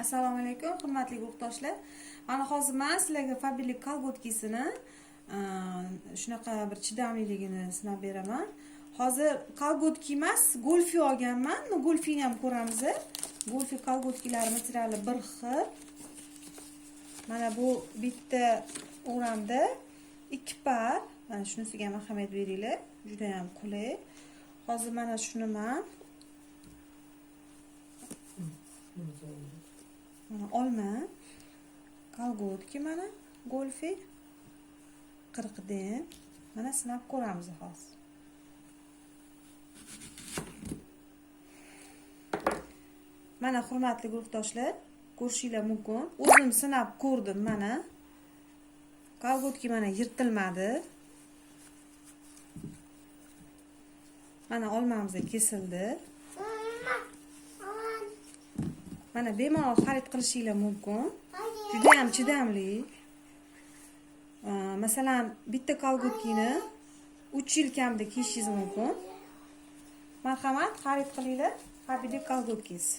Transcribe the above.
Assalomu alaykum, hurmatli guruhdoshlar. Mana hozir man sizlarga Faberlic kolgotkisini shunaqa bir chidamliligini sinab beraman. Hozir kolgotki emas, golfi olganman. Но golfini ham ko'ramiz. Golfi kolgotkilar materiali bir xil. Mana bu bitta o'ramda ikki par. Mana shunisiga ham ahamiyat beringlar. Juda ham qulay. Hozir mana shuni man mana olma kolgotki, mana golfi 40 den. Mana sinab ko'ramiz hozir. Mana hurmatli guruhdoshlar, ko'rishinglar mumkin. O'zim sinab ko'rdim mana. Kolgotki mana yirtilmadi. Mana olmamiz kesildi. Mana bemalol xarid qilishinglar mumkin. Juda ham chidamli. Masalan, bitta kolgotkini 3 yil kamida kiyishingiz mumkin. Marhamat, xarid qilinglar. Faberlic kolgotkisi.